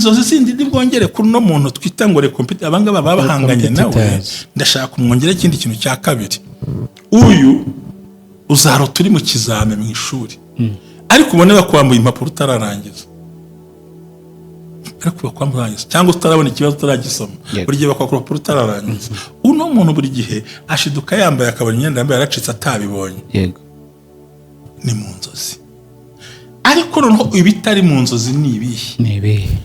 Inzozi zindi nibwongere kuri uno muntu twita ngo rekompiti, abangaba baba bahanganye nawe. Competitors. Ndashaka kumwongera ikindi kintu cya kabiri. Uyu uzarota uri mu kizame mu ishuri, ariko ubone bakwambuye impapuro utararangiza, ariko bakwambuye urangiza cyangwa utarabona ikibazo utaragisoma. Buri gihe bakwaka urupapuro utararangiza. Uno muntu buri gihe ashiduka yambaye, akabona imyenda yambaye yaracitse atabibonye. Ni mu nzozi. Ariko noneho ibitari mu nzozi ni ibihe? Ni ibihe?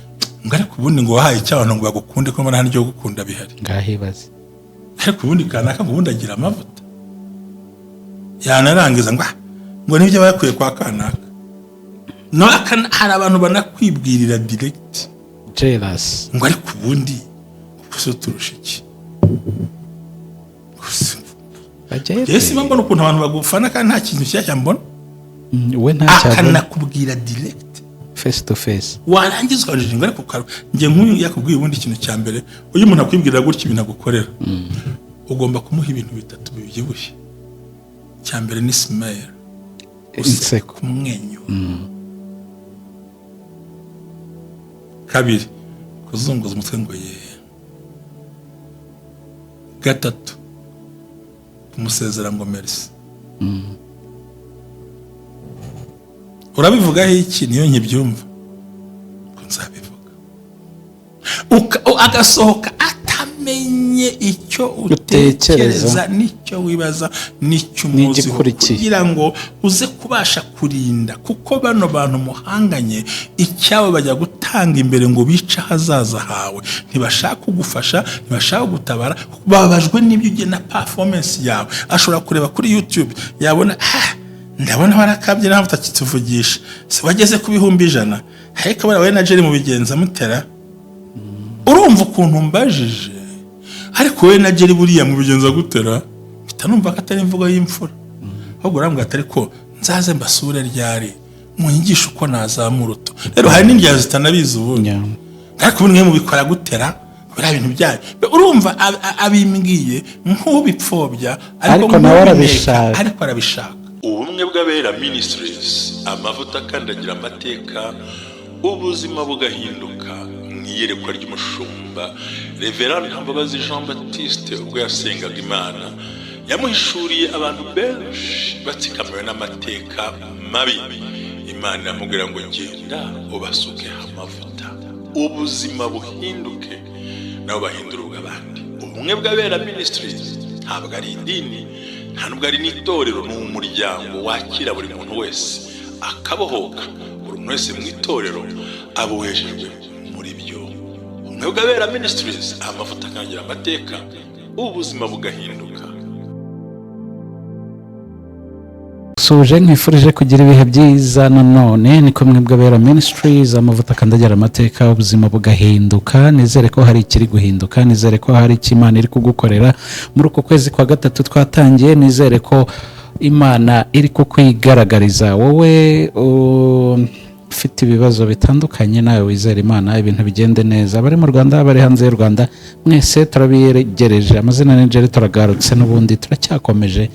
Ngo ariko ubundi ngo wahaye icyo abantu ngo bagukunde, ko mbona nta n'iryo gukunda bihari? Ngahibaze. Ariko ubundi kanaka ngo ubundi agira amavuta, yanarangiza ngo ah, ngo nibyo aba yakuye kwa kanaka. No hari abantu banakwibwirira direct. Jealous. Ngo ariko ubundi gusa turusha iki? Gusa Bajere. njyewe simba mbona ukuntu abantu bagufana kandi nta kintu gishyashya mbona. We ntacyabona. Akanakubwira direct. Face to face. Warangiza ukajijinga. Ariko njye nk'uyu yakubwiye, ubundi ikintu cya mbere, iyo umuntu akwibwira gutya ibintu agukorera, ugomba kumuha ibintu bitatu bibyibushye. Icya mbere ni smile. Inseko. Kumwenyura. Kabiri, kuzunguza umutwe ngo ye. Gatatu, kumusezera ngo merci. Urabivugaho iki? Niyo nkibyumva ko nzabivuga. Agasohoka atamenye icyo utekereza. Utekereza n'icyo wibaza n'icyo umuziho. N'igikurikiye. Kugira ngo uze kubasha kurinda, kuko bano bantu muhanganye icyabo bajya gutanga imbere ngo bice ahazaza hawe. Ntibashaka kugufasha, ntibashaka gutabara, bababajwe n'ibyo ugena, performance yawe. Ashobora kureba kuri YouTube, yabona, ah, ndabona warakabye nawe utakituvugisha, se wageze ku 100,000, ariko buriya wowe na Jerry mubigenza mutera? Urumva ukuntu mbajije, ariko wowe na Jerry buriya mubigenza gutera? Mpita numva ko atari imvugo y'imfura, ahubwo urambwira ati ariko nzaze mbasure ryari, munyigishe uko nazamura utu. Rero hari n'indya zitanabizi ubundi. Ariko ubundi mwe mubikora gutera biriya bintu byanyu? Urumva abimbwiye nk'ubipfobya. Ariko nawe nk'ubineka, arabishaka. Ariko arabishaka. Ubumwe bw'Abera Ministries, amavuta akandagira amateka, ubuzima bugahinduka. Mu iyerekwa ry'umushumba Reverend Ntambabazi Jean Baptiste, ubwo yasengaga Imana, yamuhishuriye abantu benshi batsikamiwe n'amateka mabi. Imana iramubwira ngo genda ubasukeho amavuta, ubuzima buhinduke, nabo bahindura ubw'abandi. Ubumwe bw'Abera Ministries ntabwo ari idini, nta nubwo ari n'itorero, ni umuryango wakira buri muntu wese akabohoka. Buri muntu wese mu itorero abohejejwe muri byo. Ubumwe bw'Abera Ministries, amavuta akangira amateka, ubuzima bugahinduka. Suje nkwifurije kugira ibihe byiza. Nanone ni kumwe bw'Abera Ministries, amavuta akandagira amateka, ubuzima bugahinduka. Nizere ko hari ikiri guhinduka, nizere ko hari icyo Imana iri kugukorera muri uku kwezi kwa gatatu twatangiye, nizere ko Imana iri kukwigaragariza. Wowe ufite ibibazo bitandukanye, nawe wizere Imana, ibintu bigende neza. Abari mu Rwanda, abari hanze y'u Rwanda, mwese turabiyegereje. Amazina ni Jerry. Turagarutse n'ubundi, turacyakomeje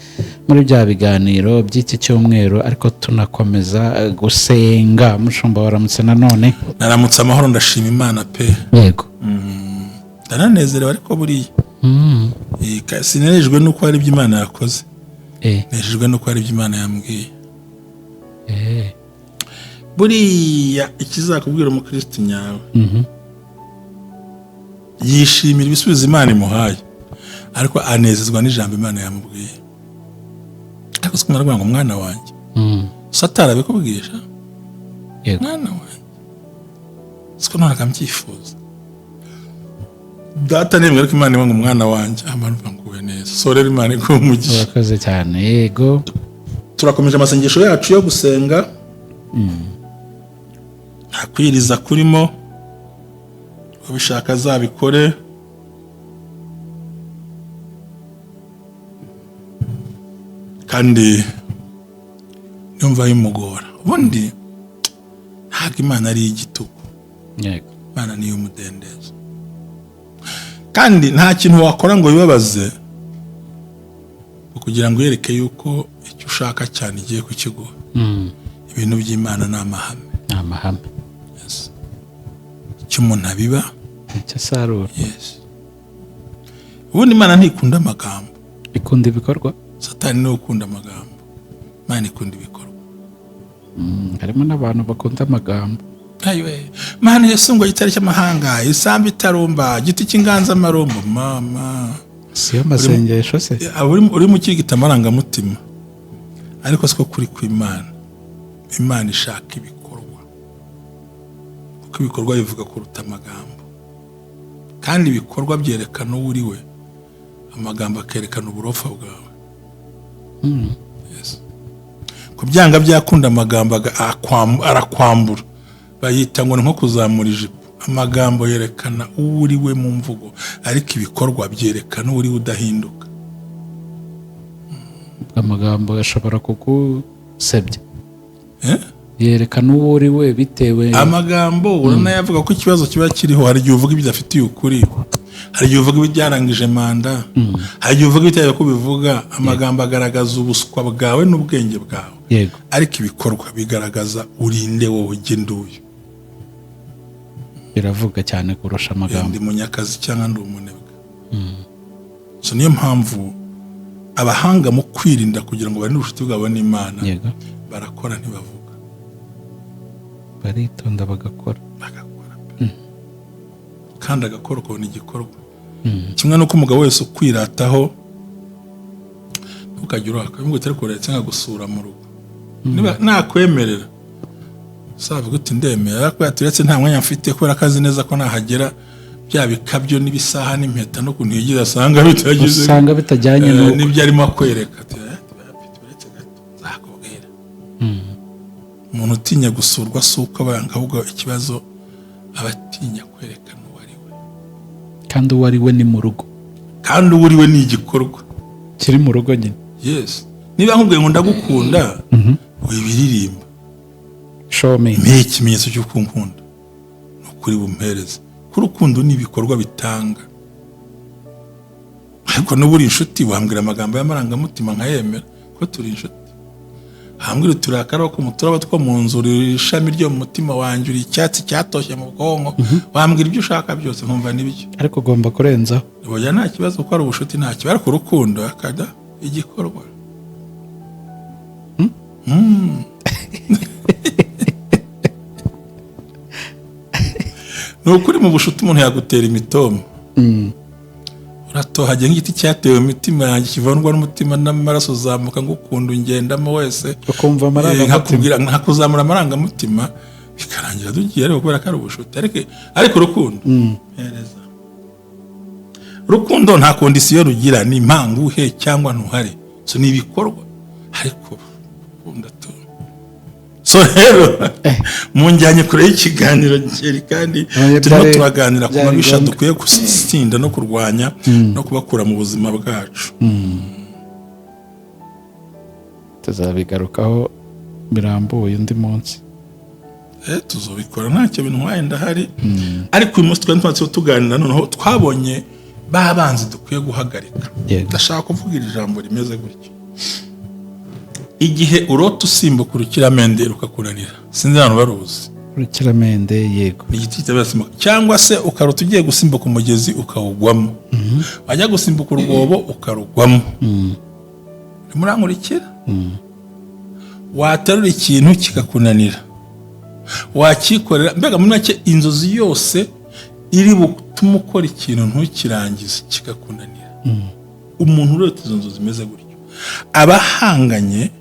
muri bya biganiro by'iki cyumweru, ariko tunakomeza gusenga. Mushumba, waramutse nanone. Naramutse amahoro, ndashima Imana pe. Ndananezerewe, ariko buriya sinejejwe n'uko hari ibyo Imana yakoze, nejejwe n'uko hari ibyo Imana yambwiye. Buriya ikizakubwira umukristo nyawe, yishimira ibisubizo Imana imuhaye, ariko anezezwa n'ijambo Imana yamubwiye. Ariko si kumwe ngo mwana wanjye, satani abikubwisha. Mwana wanjye, siko nonaga mbyifuza data nemwe, ariko Imana iba ngo mwana wanjye, abantu banguwe neza. So rero Imana iguhe umugisha. Urakoze cyane, yego. Turakomeje amasengesho yacu yo gusenga, nta kwiriza kurimo, ubishaka azabikore. Kandi numva bimugora, ubundi ntabwo Imana ari iy'igitugu. Imana ni iy'umudendezo, kandi nta kintu wakora ngo wibabaze kugira ngo uyereke yuko icyo ushaka cyane igiye kukiguha. Ibintu by'Imana ni amahame. Ni amahame. Yes. Icyo Icyo umuntu abiba icyo asarura. Yes. Ubundi Imana ntikunda amagambo. Ikunda ibikorwa. Satani niwe ukunda amagambo, Imana ikunda ibikorwa. Harimo n'abantu bakunda amagambo. Ayiwe Mana, Yesu ngo gitare cy'amahanga, isambu itarumba, igiti cy'inganzamarumbo, mama. Siyo masengesho se? Uri mu kirigita amarangamutima, ariko siko kuri kw'Imana. Imana ishaka ibikorwa, kuko ibikorwa bivuga kuruta amagambo, kandi ibikorwa byerekana uwo uri we, amagambo akerekana uburofa bwawe. Yes. Ku byanga byakunda, amagambo arakwambura. Bayita ngo ni nko kuzamura ijipo. Amagambo yerekana uwo uri we mu mvugo, ariko ibikorwa byerekana uwo uri we udahinduka. Amagambo ashobora kugusebya. Eh? Yerekana uwo uri we bitewe Amagambo uranayavuga ko ikibazo kiba kiriho. Hari igihe uvuga ibidafitiye ukuri, hari igihe uvuga ibyarangije manda, hari igihe uvuga ibitaye ko bivuga. Amagambo agaragaza ubuswa bwawe n'ubwenge bwawe, ariko ibikorwa bigaragaza urinde wowe ugenda uyu. Biravuga cyane kurusha amagambo. Ndi munyakazi cyangwa ndi umunebwe. So niyo mpamvu abahanga mu kwirinda, kugira ngo barinde ubucuti bwabo n'Imana, barakora, ntibavuga. Baritonda bagakora. Bagakora pe. Kandi agakora ukabona igikorwa. Kimwe n'uko umugabo wese ukwirataho, ntukajya uraka ngo utari kuretse nkagusura mu rugo. Niba nakwemerera, uzavuga uti: "Ndemera," ariko yaturetse nta mwanya mfite, kubera ko azi neza ko nahagera bya bikabyo n'ibisaha n'impeta n'ukuntu yigize asanga bitagize Usanga bitajyanye n'uko n'ibyo arimo akwereka. Ati: "Eh, uretse gato nzakubwira." Umuntu utinya gusurwa si uko aba yanga, ahubwo ikibazo aba atinya kwerekana uwo ari we. Kandi uwo ari we ni mu rugo. Kandi uwo uri we ni igikorwa kiri mu rugo nyine. Yes, niba nkubwiye ngo ndagukunda, wibiririmba. Show me. Mpe ikimenyetso cy'uko unkunda, ni ukuri bumpereze ko urukundo ni ibikorwa bitanga. Ariko n'uba uri inshuti, wambwira amagambo y'amarangamutima nkayemera ko turi inshuti. Hambwira uti: "Uri akarabo mu turabo two mu nzu, uri ishami ryo mu mutima wanjye, uri icyatsi cyatoshye mu bwonko." Wambwira ibyo ushaka byose nkumva nibyo. Ariko ugomba kurenzaho. Oya, nta kibazo, kuko ari ubucuti, nta kibazo. Ariko urukundo akajya igikorwa. Ni ukuri, mu bushuti umuntu yagutera imitoma: "Uratohagiye nk'igiti cyatewe mu mitima yanjye, kivandwa n'umutima n'amaraso, uzamuka ngukunda, ungendamo wese." Ukumva amarangamutima. Nkakubwira, nkakuzamura amarangamutima, bikarangira tugiye, ariko kubera ko ari ubushuti. Ariko urukundo, hereza urukundo, nta condition rugira, ni impanguhe cyangwa ntuhare. So ni ibikorwa, ariko ukunda tu. So rero munjyanye kure y'ikiganiro ngeri, kandi Oya, turimo turaganira ku byari mabisha ngombwa. dukwiye gutsinda no kurwanya no kubakura mu buzima bwacu. Tuzabigarukaho birambuye undi munsi. Tuzobikora, ntacyo bintwaye, ndahari. Ariko uyu munsi twari tumaze tuganira, noneho twabonye ba banzi dukwiye guhagarika. Ndashaka kuvuga iri jambo rimeze gutya: igihe urota usimbuka urukiramende rukakunanira, sinzi abantu baruzi. Urukiramende, yego. Ni igiti kitabera, cyangwa se ukarota ugiye gusimbuka umugezi ukawugwamo, wajya gusimbuka urwobo ukarugwamo. Urimo urankurikira? Waterura ikintu kikakunanira, wakikorera, mbega muri make inzozi yose iri butume ukora ikintu ntukirangize, kikakunanira, umuntu urota izo nzozi zimeze gutyo aba ahanganye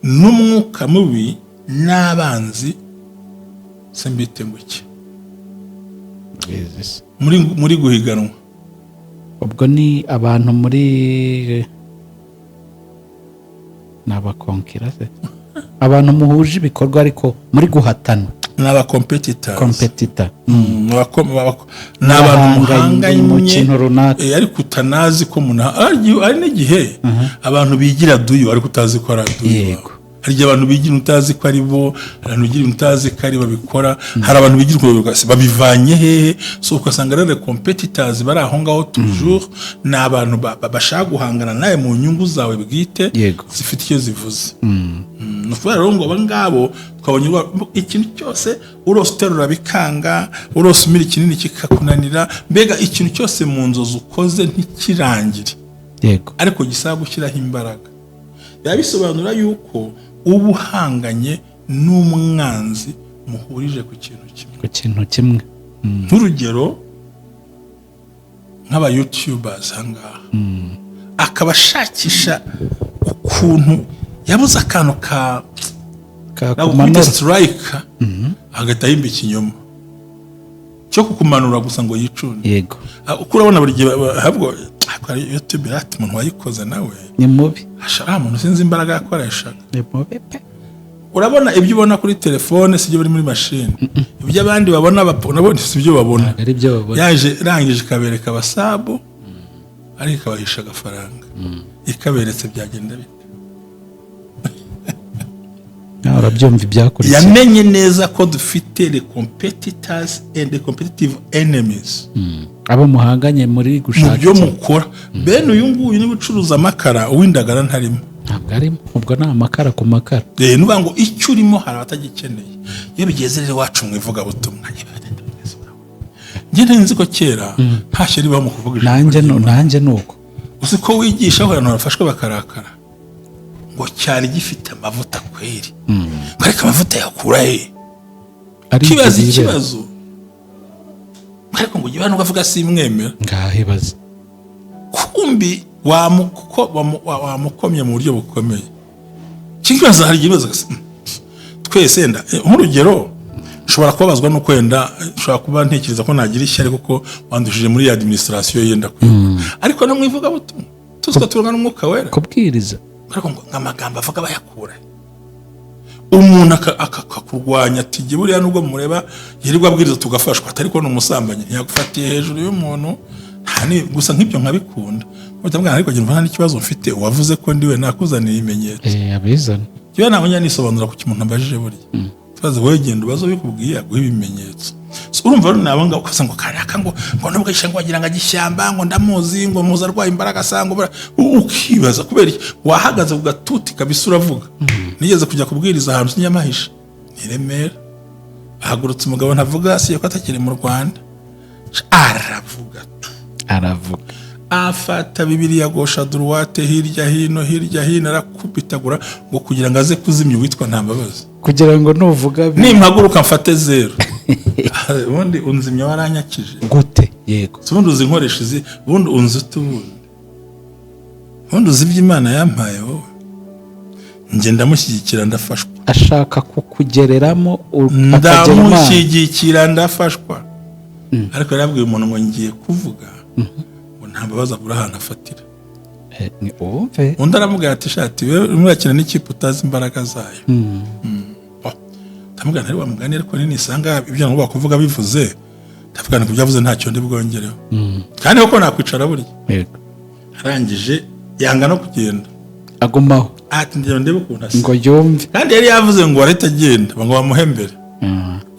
n'umwuka mubi n'abanzi. Se mbite ngo iki? Bizi se. Muri guhiganwa. Ubwo ni abantu muri, ni abakonkira se, abantu muhuje ibikorwa ariko muri guhatana. Ni aba competitors. Competitor. Ni abantu Bahanganye mu muhanganye kintu runaka. Ariko utanazi ko hari n'igihe abantu bigira duyu ariko utazi ko ari aduyu. Hari igihe abantu bigira utazi ko ari bo, hari abantu bigira utazi ko ari babikora, hari abantu bigira ukuntu babikora, babivanye hehe? So ugasanga rero competitors bari aho ngaho toujours ni abantu bashaka guhangana nawe mu nyungu zawe bwite zifite icyo zivuze. Ni ukuvuga rero ngo aba ngabo twabonye ikintu cyose urose uterura bikanga, urose umira ikinini kikakunanira, mbega ikintu cyose mu nzozi ukoze ntikirangire, ariko gisaba gushyiraho imbaraga, biba bisobanura yuko uba uhanganye n'umwanzi muhurije ku kintu kimwe. Ku kintu kimwe. Nk'urugero nk'aba youtubers aha ngaha, akaba ashakisha ukuntu yabuze akantu ka nagukubita kakumanura strike, agahita ahimba ikinyoma cyo kukumanura gusa ngo yicunde. Uko urabona buri gihe ahubwo hari YouTube ati umuntu wayikoze nawe ni mubi. Ashara muntu sinzi imbaraga yakoreshaga. Ni mubi pe. Urabona ibyo ubona kuri telefone si byo biri muri mashini, ibyo abandi babona nabo si byo babona. Ntabwo ari byo babona. Yaje irangije ikabereka abasabu, ariko ikabahisha agafaranga. Ikaberetse byagenda bite? Nawe urabyumva ibyakurikiye. Yamenye neza ko dufite the competitors and the competitive enemies. Abo muhanganye muri mu gushaka byo ikintu. Mukora bene uyu nguyu niba ucuruza amakara, uw'indagara ntarimo. Ntabwo arimo, ubwo ni amakara ku makara. Ni ukuvuga ngo icyo urimo hari abatagikeneye. Iyo bigeze rero iwacu mu ivugabutumwa, njye nari nzi ko kera nta shyari ribaho mu kuvuga ijambo Nanjye ry'Imana. Nanjye ni uko. Uzi ko wigisha aho abantu bafashwe bakarakara ngo cyari gifite amavuta kweri, ngo ariko amavuta yakura he? Ari Kibaza ibyo bibera. ikibazo, ariko ngo ujye nubwo avuga simwemera. Ngaho ibaze. Kumbi wamukomye mu buryo bukomeye. Ikibazo, hari ikibazo twese wenda, nk'urugero nshobora kubabazwa n'uko wenda nshobora kuba ntekereza ko nagira ishyari kuko wandushije muri administration yenda kwiga, ariko no mu ivugabutumwa tuzi ko turangwa n'Umwuka Wera. Kubwiriza. Ariko ngo amagambo avuga bayakura he? Umuntu akakurwanya ati jye buriya nubwo mureba yirirwa abwiriza tugafashwa, atari ko ni umusambanyi, ntiyagufatiye hejuru y'umuntu gusa nk'ibyo nkabikunda. Mpita ariko njye mbona n'ikibazo mfite, uwavuze ko ndiwe nakuzaniye ibimenyetso. Abizana. Kiba ntabwo njya nisobanura ku kintu ambajije burya. Tubaze wowe, genda ubaze ubikubwiye aguhe ibimenyetso. So, urumva rero nabo ngabo ukaza ngo kanaka ngo nubwo yishe ngo wagira ngo ajye ishyamba, ngo ndamuzi, ngo muzi arwaye imbaraga sanga ukibaza kubera iki wahagaze ku gatuti kabisa uravuga. Nigeze kujya kubwiriza ahantu sinyamahisha, ni i Remera, hahagurutse umugabo ntavuga siye ko atakiri mu Rwanda, aravuga tu. Aravuga. Afata Bibiliya gauche, droite, hirya hino, hirya hino, arakubitagura ngo kugira ngo aze kuzimya uwitwa Ntambabazi. Kugira ngo nuvuga Nimpaguruka mfate zeru, ubundi unzimya waranyakije. Gute? Yego. Si ubundi uzi nkoresha izi, ubundi unzi ute, ubundi uzi ibyo Imana yampaye wowe? Njye ndamushyigikira, ndafashwa. Ashaka kukugereramo akagera Imana. Ndamushyigikira, ndafashwa. Ariko yarabwiye umuntu ngo ngiye kuvuga ngo nta mbabazi abura ahantu afatira. Ni uwumve. Undi aramubwira ati shati we urimo urakina n'ikipe utazi imbaraga zayo. Oh, ndamubwira ntari wa mugani, ariko ninisanga ibyo ngomba kuvuga bivuze, ndavuga ngo ibyo avuze ntacyo ndi bwongereho, kandi koko nakwicara burya. Arangije yanga no kugenda. Agumaho. Ati ngira ndebe ukuntu asa. Ngo yumve. Kandi yari yavuze ngo arahita agenda ngo bamuhe mbere,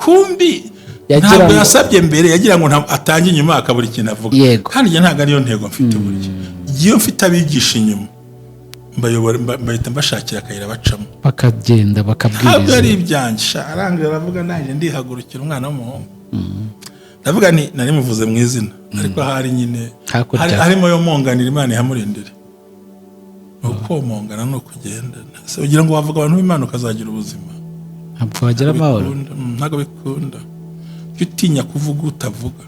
kumbi Yagira ntabwo yasabye mbere, yagira ngo atange inyuma akabura ikintu avuga. Kandi njye ntabwo ariyo ntego mfite burya. Iyo mfite abigisha inyuma mbayobora, mbahita mbashakira akayira bacamo. Bakagenda Ntabwo bakabwiriza. ari ibyanjye sha. Arangije aravuga, nanjye ndihagurukira, umwana w'umuhungu ndavuga ni nari muvuze mu izina, ariko ahari nyine Hakurya. Harimo yo monganira, Imana ihamurindire. Ni ukomongana, ni ukugenda. Se ugira ngo wavuga abantu b'Imana ukazagira ubuzima? Ntabwo wagira amahoro. Bikunda. Ntabwo bikunda. Jya utinya kuvuga utavuga.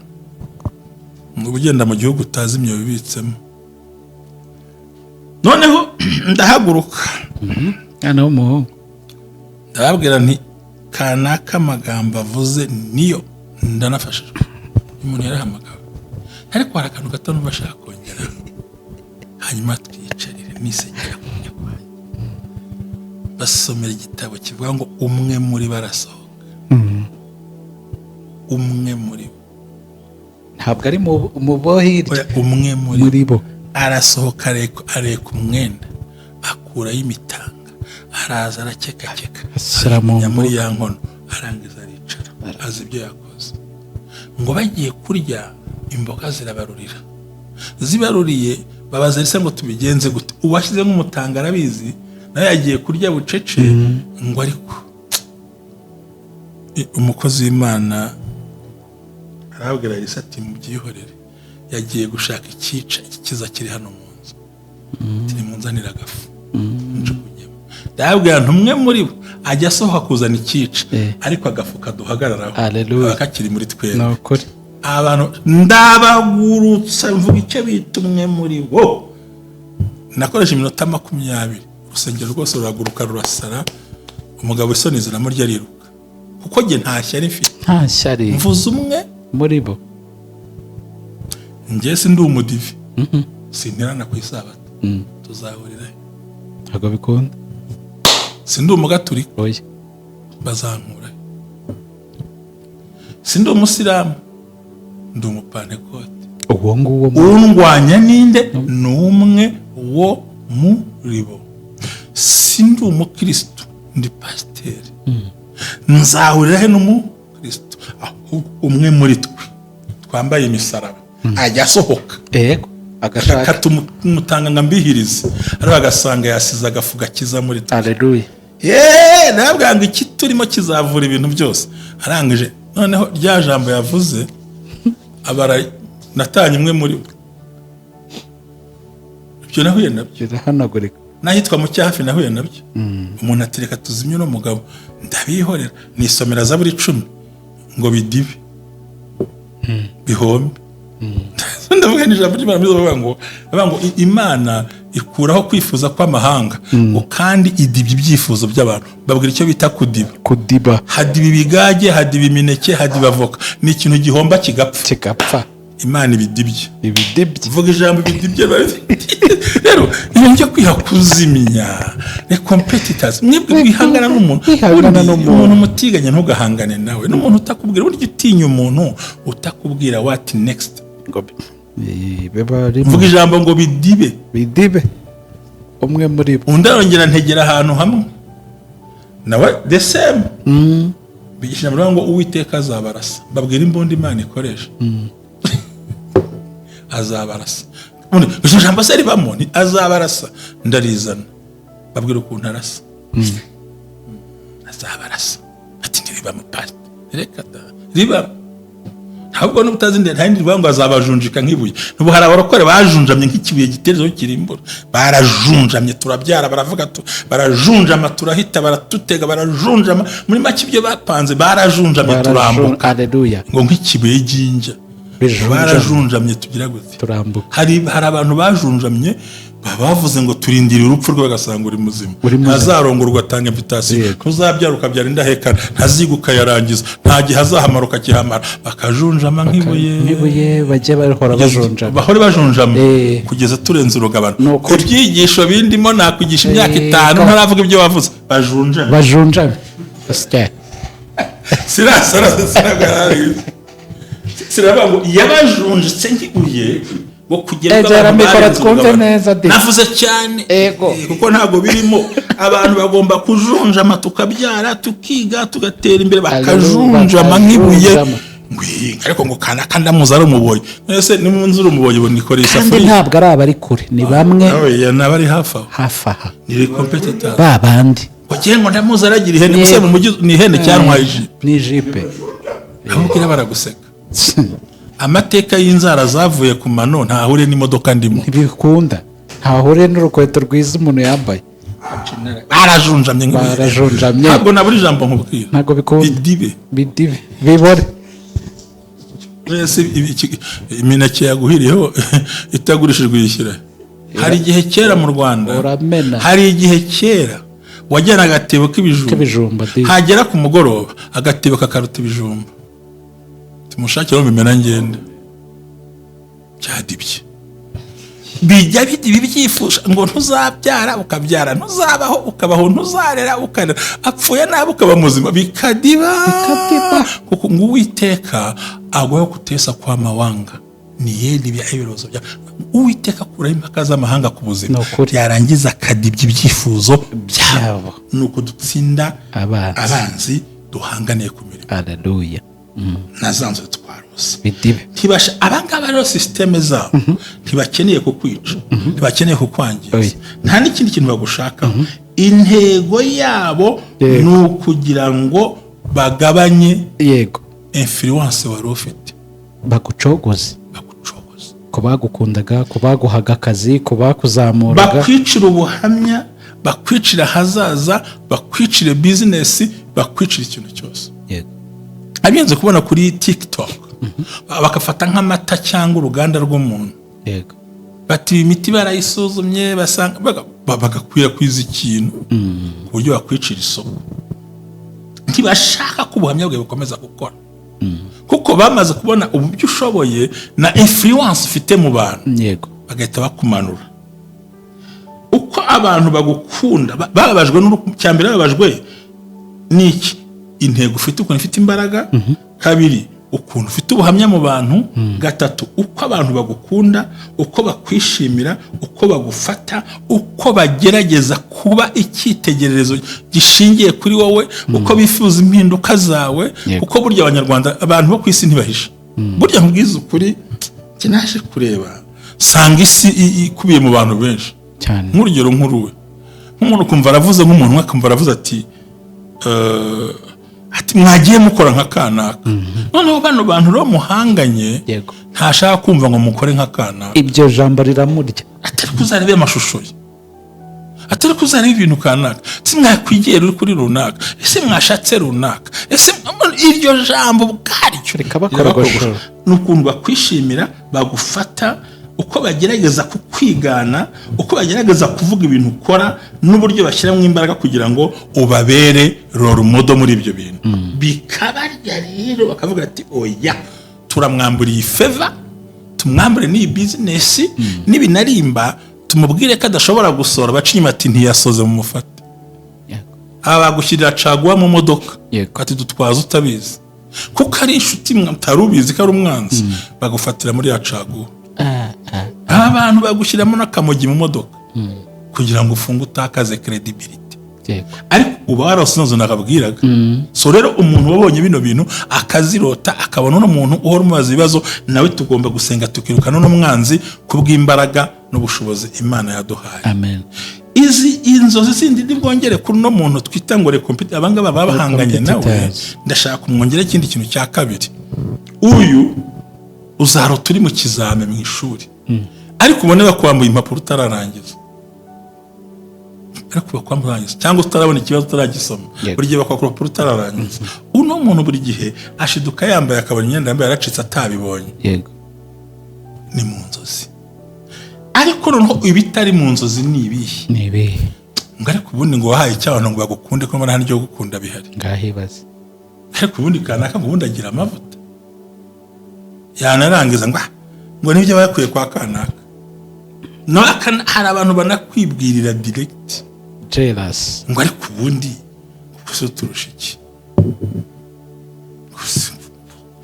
Uba ugenda mu gihugu utazi imyobo ibitsemo. Noneho ndahaguruka. Mwana w'umuhungu. Ndababwira nti kanaka amagambo avuze niyo, ndanafashijwe. Uyu muntu yarahamagawe, ariko hari akantu gato numva ashaka kongera, hanyuma twiyicarire nisekera kumenya kwanjye. Basomera igitabo kivuga ngo umwe muri bo arasohoka, umwe muri bo. Ntabwo ari mu bo hirya. Oya, umwe muri bo Muri bo. Arasohoka, areka umwenda, akurayo imitanga. Araza arakekakeka, Ashyira mu ajugunya muri ya nkono, arangiza aricara, azi ibyo yakoze. Ngo bagiye kurya, imboga zirabarurira. Zibaruriye, babaza Elisa ngo: "Tubigenze gute?" Uwashyizemo umutanga arabizi, nawe yagiye kurya bucece. Ngo ariko umukozi w'Imana arabwira Elisa ati: "Mubyihorere, yagiye gushaka icyica ikiza kiri hano mu nzu." Ati: "Nimunzanire agafu njugunyemo." Ndababwira nti umwe muri bo ajya asohoka kuzana icyica, ariko agafu kaduhagararaho Hallelujah. kaba kakiri muri twebwe. Ni ukuri. Abantu ndabagurutsa, mvuga icyo bita umwe muri bo. Nakoresha iminota 20, urusengero rwose ruraguruka, rurasara. Umugabo isoni ziramurya, ariruka, kuko njye nta shyari mfite. Nta shyari. Mvuze umwe muri bo. Njye si ndi umudive, sinterana ku isabato, tuzahurira he? Ntabwo bikunda. Si ndi umugaturika. Oya. Bazankura he? Si ndi umusilamu, ndi umupantekote. Uwo nguwo Undwanya ninde? Ni umwe wo muri bo. Si ndi umukristo, ndi pasiteri. Nzahurira he n'umukristo? Ahubwo umwe muri twe twambaye imisaraba ajya asohoka Yego, agashaka katumutanga ngo ambihirize, ariko agasanga yasize agafu gakiza muri twe. Aleluya. Yeee, nabwira ngo iki turimo kizavura ibintu byose. Arangije noneho rya jambo yavuze abara natanye umwe muri bo. Ibyo nahuye nabyo. Birahanagurika. N'ahitwa mu Cyahafi nahuye nabyo. Umuntu ati: "Reka tuzimye uno mugabo." Ndabihorera, nisomera Zaburi 10 ngo bidibe bihombe. Ndavuga ni ijambo ry'Imana bavuga ngo Imana ikuraho kwifuza kw'amahanga, ngo kandi idibya ibyifuzo by'abantu. Babwira icyo bita kudiba. Kudiba. Hadiba ibigage, hadiba imineke, hadiba avoka. Ni ikintu gihomba kigapfa. Kigapfa. Imana ibidibye. Ibidibye. Vuga ijambo ibidibye. Rero ibintu byo kwiha kuzimya les competitors, mwebwe wihangana n'umuntu. Wihangana Ubundi n'umuntu. Umuntu mutiganye, ntugahangane nawe. N'umuntu utakubwira, burya utinya umuntu utakubwira what next. Ngo biba ari Vuga ijambo ngo bidibe. Bidibe, umwe muri bo. Undi arongera ntegera ahantu hamwe nawe, the same. Bigisha ijambo rivuga ngo Uwiteka azabarasa. Babwira imbunda Imana ikoresha, azabarasa. Ubundi iryo jambo se ribamo? Ni azabarasa, ndarizana, babwira ukuntu arasa. Azabarasa, ati: "Ntiribamo, pasite." Reka da, ribamo. Ntabwo n'ubutazi nta rindi rivuga ngo azabajunjika nk'ibuye. N'ubu hari abarokore bajunjamye nk'ikibuye giterezeho kirimbura. Barajunjamye, turabyara, baravuga tu, barajunjama, turahita, baratutega, barajunjama. Muri make ibyo bapanze, barajunjamye, turambuka. Aleluya. Ngo nk'ikibuye ginja. Bijunjamye. Barajunjamye, tugira gute? Turambuka. Hari abantu bajunjamye, baba bavuze ngo turindire urupfu rwe, bagasanga uri muzima. Uri muzima. Ntazarongorwa, atanga invitation. Yego. Ntuzabyara, ukabyara indahekana. Ntaziga, ukayarangiza. Nta gihe azahamara, ukakihamara. Bakajunjama nk'ibuye. Nk'ibuye, bajye bahora bajunjama. Bahore bajunjama Eh. kugeza turenze urugabano. Ni ukuri. Ibyigisho bindimo nakwigisha imyaka 5 ntaravuga ibyo wavuze. Bajunjame. Bajunjame. Basya. Sirasara, siravuga ngo yabajunjitse nk'ibuye ngo kugera ubwo Egera abantu mikoro barenze twumve urugabano. neza de. Navuze cyane. Ego. Kuko ntabwo birimo. Abantu bagomba kujunjama, tukabyara, tukiga, tugatera imbere, bakajunjama nk'ibuye. Bakajunjama. Ngwinga ariko ngo kanaka ndamuzi ari umuboyi. None se nimunzi uri umuboyi, ubu nikoreye Kandi isafuriya. ntabwo ari abari kure, ni bamwe. Oya, n'abari hafi aho. Hafi aha. Ni les competitors. Ba bandi. Ngo ngiye ngo ndamuzi aragira ihene gusa mu mujyi, ni ihene cyantwaye ijipo. Ni ijipe. Ahubwo baraguseka. Amateka y'inzara zavuye ku mano ntahuriye n'imodoka ndimo. Ntibikunda, ntahuriye n'urukweto rwiza umuntu yambaye. Barajunjamye nk'ibuye. Barajunjamye. Ntabwo nabura ijambo nkubwira. Ntabwo bikunda. Bidibe. Bidibe, bibore. Mbese imineke yaguhiriyeho itagurishijwe uyishyira? Hari igihe kera mu Rwanda, Uramena. hari igihe kera wajyana agatebo k'ibijumba, K'ibijumba, di. hagera ku mugoroba agatebo kakaruta ibijumba. Tumushakire aho bimena ngende byadibye, bijya bidiba ibyifuzo ngo ntuzabyara ukabyara, ntuzabaho ukabaho, ntuzarera ukarera, apfuye nabi ukaba muzima, bikadiba. Bikadiba. Kuko ngo Uwiteka aguhe kutesa kwa mawanga. Ni yeli ibirozo bya Uwiteka, akuraho impaka z'amahanga ku buzima. Ni ukuri. Yarangiza akadibya ibyifuzo byabo. Byabo. Ni uko dutsinda abanzi. Abanzi duhanganiye ku mirimo Aleluya. Na za nzu twarose bidibe. Ntibasha abangaba rero, système zabo, ntibakeneye kukwica, ntibakeneye kukwangiza. Oya. Nta n'ikindi kintu bagushakaho. Intego yabo ni ukugira ngo bagabanye influence wari ufite. Bagucogoze. Bagucogoze. Ku bagukundaga, ku baguhaga akazi, ku bakuzamuraga. Bakwicira ubuhamya, bakwicira ahazaza, bakwicire business, bakwicira ikintu cyose. Abiyenze kubona kuri TikTok, bagafata nk'amata cyangwa uruganda rw'umuntu, bati iyi miti barayisuzumye, basanga bagakwirakwiza ikintu ku buryo bakwicira isoko. Ntibashaka ko ubuhamya bwawe bukomeza gukora, kuko bamaze kubona uburyo ushoboye na influence ufite mu bantu. Bagahita bakumanura. Uko abantu bagukunda, bababajwe cyambere bababajwe n'iki? Intego ufite, ukuntu ufite imbaraga. Kabiri, ukuntu ufite ubuhamya mu bantu. Gatatu, uko abantu bagukunda, uko bakwishimira, uko bagufata, uko bagerageza kuba icyitegererezo gishingiye kuri wowe, uko bifuza impinduka zawe. Kuko burya Abanyarwanda, abantu bo ku isi ntibahisha. Burya nkubwize ukuri, njye naje kureba sanga isi ikubiye mu bantu benshi. Nk'urugero nk'uruwe, nk'umuntu ukumva aravuze, nk'umuntu umwe akumva aravuze ati ati mwagiye mukora nka kanaka. Noneho bano bantu rero muhanganye, ntashaka kumva ngo mukore nka kanaka. Ibyo jambo riramurya. Atari kuzarebe amashusho ye, atari kuzareba ibintu kanaka, ese mwakwigera uri kuri runaka, ese mwashatse runaka, ese iryo jambo ubwaryo Rikabakorogoshora. Rirabakorogosha. Ni ukuntu bakwishimira, bagufata, uko bagerageza kukwigana, uko bagerageza kuvuga ibintu ukora, n'uburyo bashyiramo imbaraga kugira ngo ubabere role model muri ibyo bintu, bikabarya. Rero bakavuga ati oya, turamwambura iyi favor, tumwambure n'iyi business, nibinarimba tumubwire ko adashobora gusora, baca inyuma ati ntiyasoze, mu mufate. Aba bagushyirira caguwa mu modoka, ati dutwaze utabizi, kuko ari inshuti utari ubizi ko ari umwanzi, bagufatira muri ya caguwa. Aba bantu bagushyiramo n'akamogi mu modoka kugira ngo ufunge, utakaze credibility. Ariko uba warose inzozi nakabwiraga. So rero umuntu wabonye bino bintu, akazirota, akabona uno muntu uhora umubaza ibibazo, nawe tugomba gusenga tukirukana uno mwanzi kubw'imbaraga n'ubushobozi Imana yaduhaye. Amen. Izi inzozi zindi nibwongere kuri uno muntu twita ngo recompete, abangaba baba bahanganye nawe. Competitors. Ndashaka kumwongera ikindi kintu cya kabiri. Uyu uzarota uri mu kizame mu ishuri, ariko ubone bakwambuye impapuro utararangiza, ariko bakwambuye urangiza cyangwa utarabona ikibazo, utaragisoma. Buri gihe bakwaka urupapuro utararangiza. Uno muntu buri gihe ashiduka yambaye, akabona imyenda yambaye yaracitse atabibonye. Ni mu nzozi. Ariko noneho ibitari mu nzozi ni ibihe? Ni ibihe? Ngo ariko ubundi ngo wahaye icyo abantu ngo bagukunde, ko mbona nta n'iryo gukunda bihari? Ngaho ibaze. Ariko ubundi kanaka ngo ubundi agira amavuta, yanarangiza ngo ah, ngo nibyo bayakuye kwa kanaka. Nawe hari abantu banakwibwirira direct. Jealous. Ngo ariko ubundi gusa turusha iki?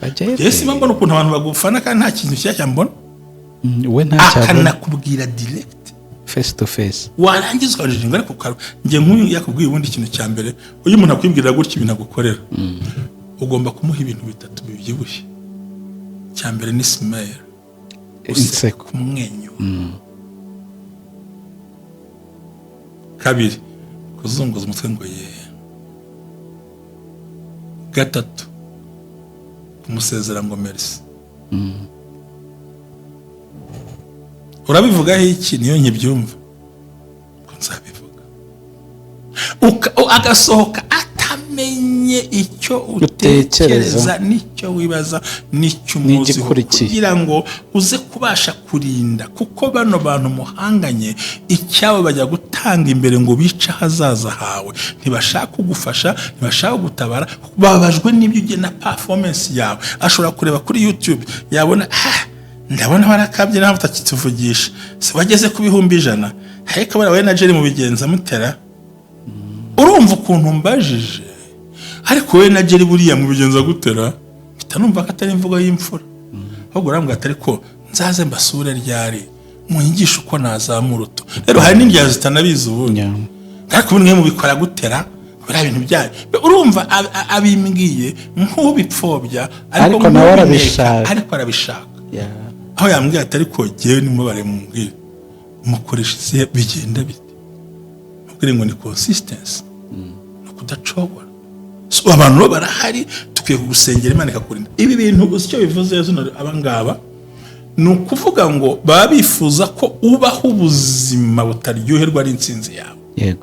Bajyayo. Njyewe simba mbona ukuntu abantu bagufana kandi nta kintu gishyashya mbona. We ntacyabona. Akanakubwira direct. Face to face. Warangiza ukajijinga. Ariko njye nk'uyu yakubwiye, ubundi ikintu cya mbere, iyo umuntu akwibwirira gutya ibintu agukorera, ugomba kumuha ibintu bitatu bibyibushye. Icya mbere ni smile. Inseko. Kumwenyura. Kabiri, kuzunguza umutwe ngo ye. Gatatu, kumusezera ngo merci. Urabivugaho iki? Niyo nkibyumva ko nzabivuga. Agasohoka atamenye icyo utekereza. Utekereza n'icyo wibaza n'icyo umuziho. N'igikurikiye. Kugira ngo uze kubasha kurinda, kuko bano bantu muhanganye, icyabo bajya gutanga imbere ngo bice ahazaza hawe. Ntibashaka kugufasha, ntibashaka gutabara, bababajwe n'ibyo ugena, performance yawe. Ashobora kureba kuri YouTube, yabona ah, ndabona barakabye, nawe utakituvugisha, se wageze ku 100,000, ariko buriya wowe na Jerry mubigenza mutera? Urumva ukuntu mbajije, ariko wowe na Jerry buriya mubigenza gutera? Mpita numva ko atari imvugo y'imfura, ahubwo urambwira ati ariko Nzaze mbasure ryari, munyigishe uko nazamura utu? Rero hari n'indyarya zitanabizi ubundi. Ariko ubu mwe mubikora gutera biriya bintu byanyu? Urumva abimbwiye nk'ubipfobya. Ariko nawe nk'ubineka, arabishaka. Ariko arabishaka. Aho yambwiye ati: "Ariko jyewe nimubare, mumbwire mukoresha izihe, bigenda bite?" Mubwire ngo ni consistency, ni ukudacogora. So, abantu rero barahari, tukwiye kugusengera, Imana ikakurinda ibi bintu. Uzi icyo bivuze zino aba ngaba? Ni ukuvuga ngo baba bifuza ko ubaho ubuzima butaryoherwa n'intsinzi yawe.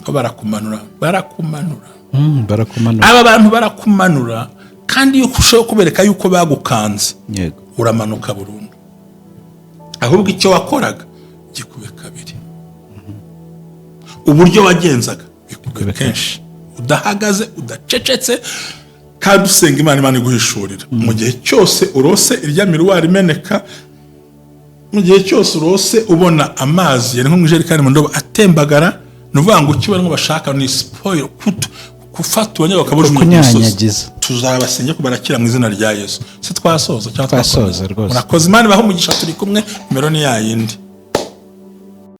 Ko barakumanura, barakumanura. Barakumanura. Aba bantu barakumanura, kandi iyo ushobora kubereka yuko bagukanze, uramanuka burundu. Ahubwo icyo wakoraga gikube kabiri, uburyo wagenzaga bikube Bikube. kenshi, udahagaze, udacecetse, kandi usenga Imana, Imana iguhishurira. Mu gihe cyose urose irya miroir imeneka, mu gihe cyose urose ubona amazi yari nko mu ijerekani, mu ndobo, atembagara, ni ukuvuga ngo icyo barimo bashaka ni spoil, gufata ubonye bakabujugunya ku musozi. Kunyanyagiza. Tuzabasenge ko barakira mu izina rya Yesu. Se twasoza cyangwa Twasoza twakomeza? Rwose. Murakoze, Imana ibahe umugisha. Turi kumwe, nimero ni ya yindi.